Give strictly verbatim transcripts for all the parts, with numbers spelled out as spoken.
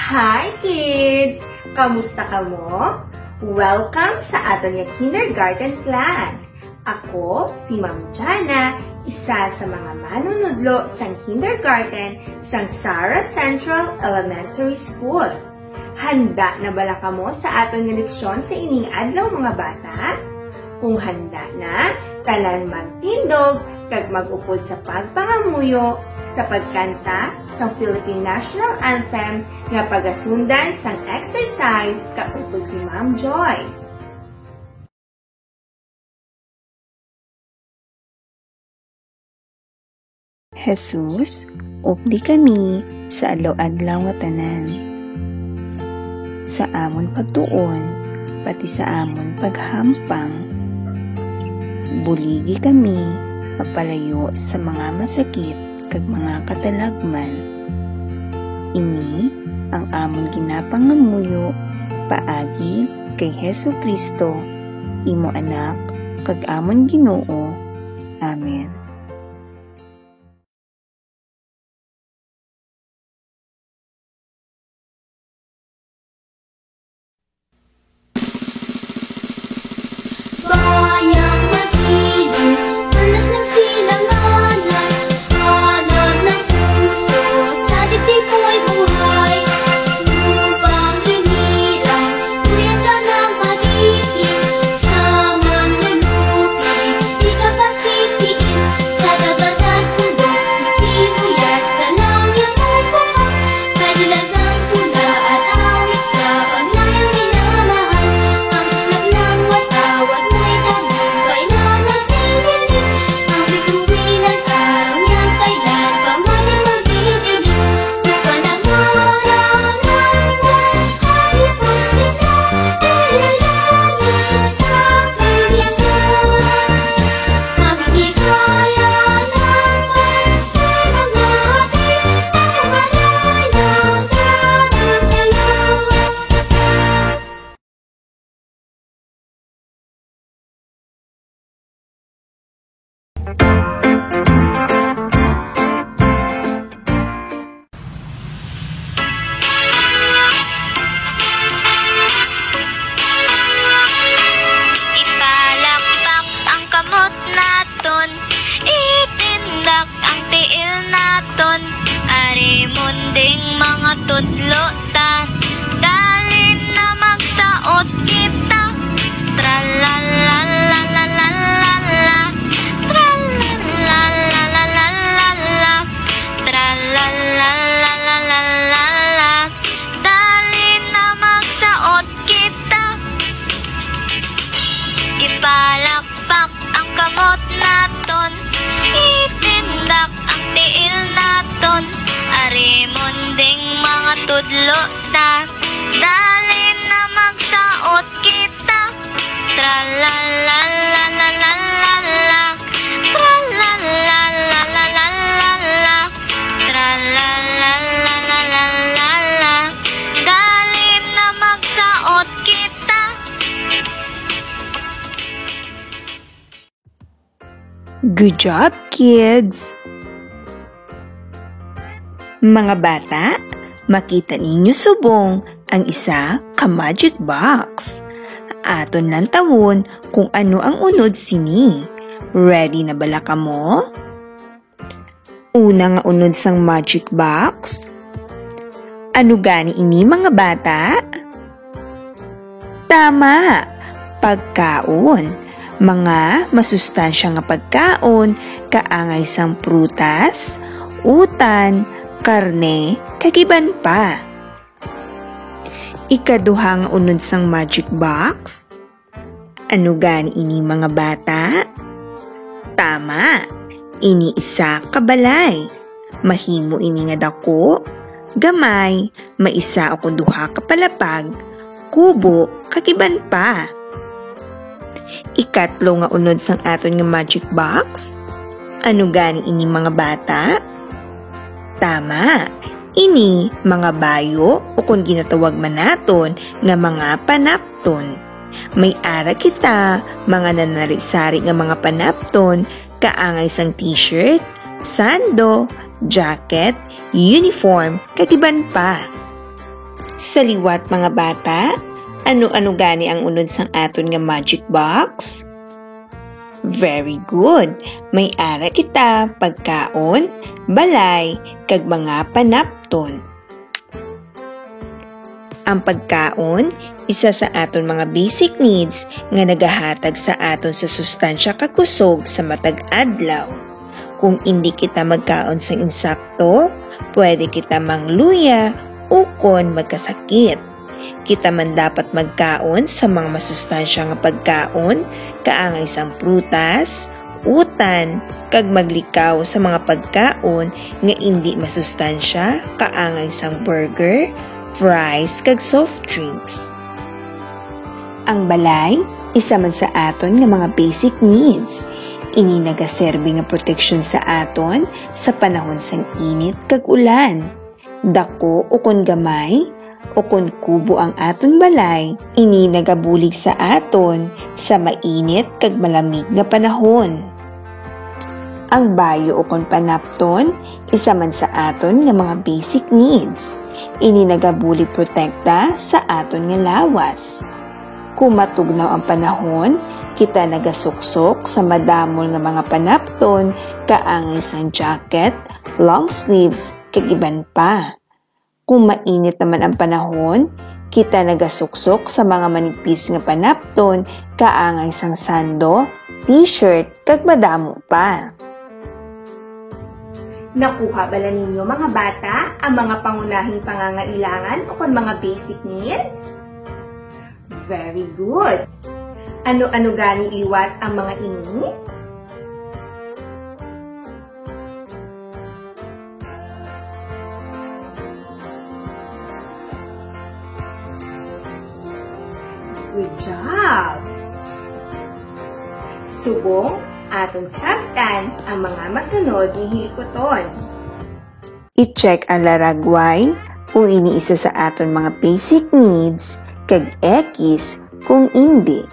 Hi, kids! Kamusta kamo? Welcome sa aton nga kindergarten class. Ako si Ma'am Jana, isa sa mga manunudlo sang kindergarten sang Sara Central Elementary School. Handa na bala kamo sa aton nga leksyon sa ining adlaw, mga bata? Kung handa na, tanan magtindog kag mag-upod sa pagpangamuyo sa pagkanta sang Philippine National Anthem nga pagasundan sang exercise kaupod si Ma'am Joyce. Jesus, updi kami sa adlaw-adlaw nga tanan, sa amon pagtuon, pati sa amon paghampang. Buligi kami mapalayo sa mga masakit kag mga katalagman. Ini ang amon ginapangamuyo paagi kay Jesu-Cristo, imo Anak, kag amon Ginoo. Amen. Bayang Magiliw, Perlas ng Silanganan, Hanap ng Puso, sa Dibdib Mo'y Buhay. Lupang Hinirang, Duyan ka ng Pag-ibig, sa Manlulupi, di ka pasisiin, sa dagat at bundok, sa sibuyat, sa langit at lupa. Kanilang tula at awit sa Pangayang minamahal, ang isla ng watawat mo'y tagumpay na nagdidilig. Ang bituin at araw niya kailan pa man ay magdidilig. Lupa ng araw na iwan, kahit ang sila nilalangit sa paglikod. Mabibigay ang laban kay mga api, ang panay ng dagat sa iyo. Ipalakpak ang kamot naton, itindak ang tiil naton, ari munding mga tudlo ta, dali na magsaot kita. Tralalalalalalala, tralalalalalalala, tralalalalalalala, dali na magsaot kita. Ipalakpak ang kamot naton, itindak ang tiil naton, ari munding mga tudlo ta, dali na magsaot kita. Tralalalalalalala, tralalalalalalala, tralalalalalalala, dali na magsaot kita. Good job, kids! Mga bata, makita ninyo subong ang isa ka magic box. Aton lantawon kung ano ang unod sini. Ready na bala kamo? Una nga unod sang magic box. Ano gani ini, mga bata? Tama! Pagkaon. Mga masustansya nga pagkaon, kaangay sang prutas, utan, karne, kag iban pa. Ikaduha nga unod sang magic box. Ano gani ini, mga bata? Tama, ini isa ka balay. Mahimo ini nga dako, gamay, may isa ukon duha ka palapag, kubo, kag iban pa. Ikatlo nga unod sang aton nga magic box. Ano gani ini, mga bata? Tama, ini mga bayo, ukon ginatawag man naton nga mga panapton. May ara kita mga nanari-sari nga mga panapton, kaangay sang t-shirt, sando, jacket, uniform, kag iban pa. Sa liwat, mga bata, ano-ano gani ang unod sang aton nga magic box? Very good. May ara kita pagkaon, balay, kag mga panapton. Ang pagkaon, isa sa aton mga basic needs nga nagahatag sa aton sa sustansya kag kusog sa matag adlaw. Kung indi kita magkaon sang insakto, pwede kita mangluya ukon magkasakit. Kita man dapat magkaon sa mga masustansya nga pagkaon, kaangay sang prutas, utan, kag maglikaw sa mga pagkaon nga indi masustansya, kaangay sang burger, fries, kag soft drinks. Ang balay, isa man sa aton nga mga basic needs. Ini nagaserbi nga proteksyon sa aton sa panahon sang init kag ulan. Daku ukon gamay, ukon kubo ang aton balay, ini nagabulig sa aton sa mainit kag malamig nga panahon. Ang bayo ukon panapton, isa man sa aton nga mga basic needs. Ini nagabulig protekta sa aton nga lawas. Kung matugnaw ang panahon, kita nagasuksok sa madamol nga mga panapton, kaangay sang jacket, long sleeves, kag iban pa. Kung mainit naman ang panahon, kita nagasuksok sa mga manipis nga panapton, kaangay sang sando, t-shirt, kag madamo pa. Nakuha bala ninyo, mga bata, ang mga pangunahing pangangailangan ukon mga basic needs? Very good. Ano-ano gani liwat ang mga ini? Good job! Subong, aton sabtan ang mga masunod nga hilikuton. I-check ang laragway kung ini isa sa aton mga basic needs, kag X kung indi.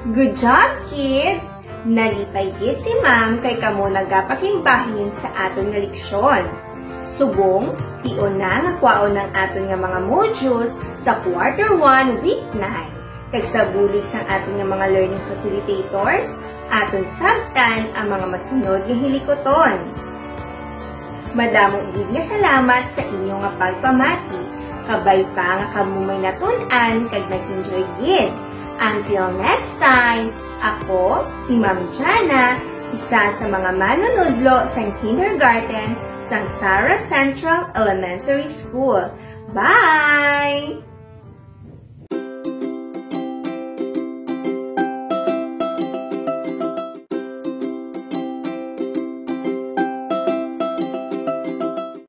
Good job, kids! Nalipay gid si Ma'am kay kamo nagapakigbahin sa aton nga leksyon. Subong, tion na nga kwaon ang aton nga mga modules sa quarter one, week nine. Kag sa bulig sang aton nga mga learning facilitators, aton sabtan ang mga masunod nga hilikuton. Madamo gid nga salamat sa inyo nga pagpamati. Kabay pa nga kamo may natun-an kag nag-enjoy gid. Until next time, ako si Ma'am Jana, isa sa mga manunudlo sang kindergarten sang Sara Central Elementary School. Bye!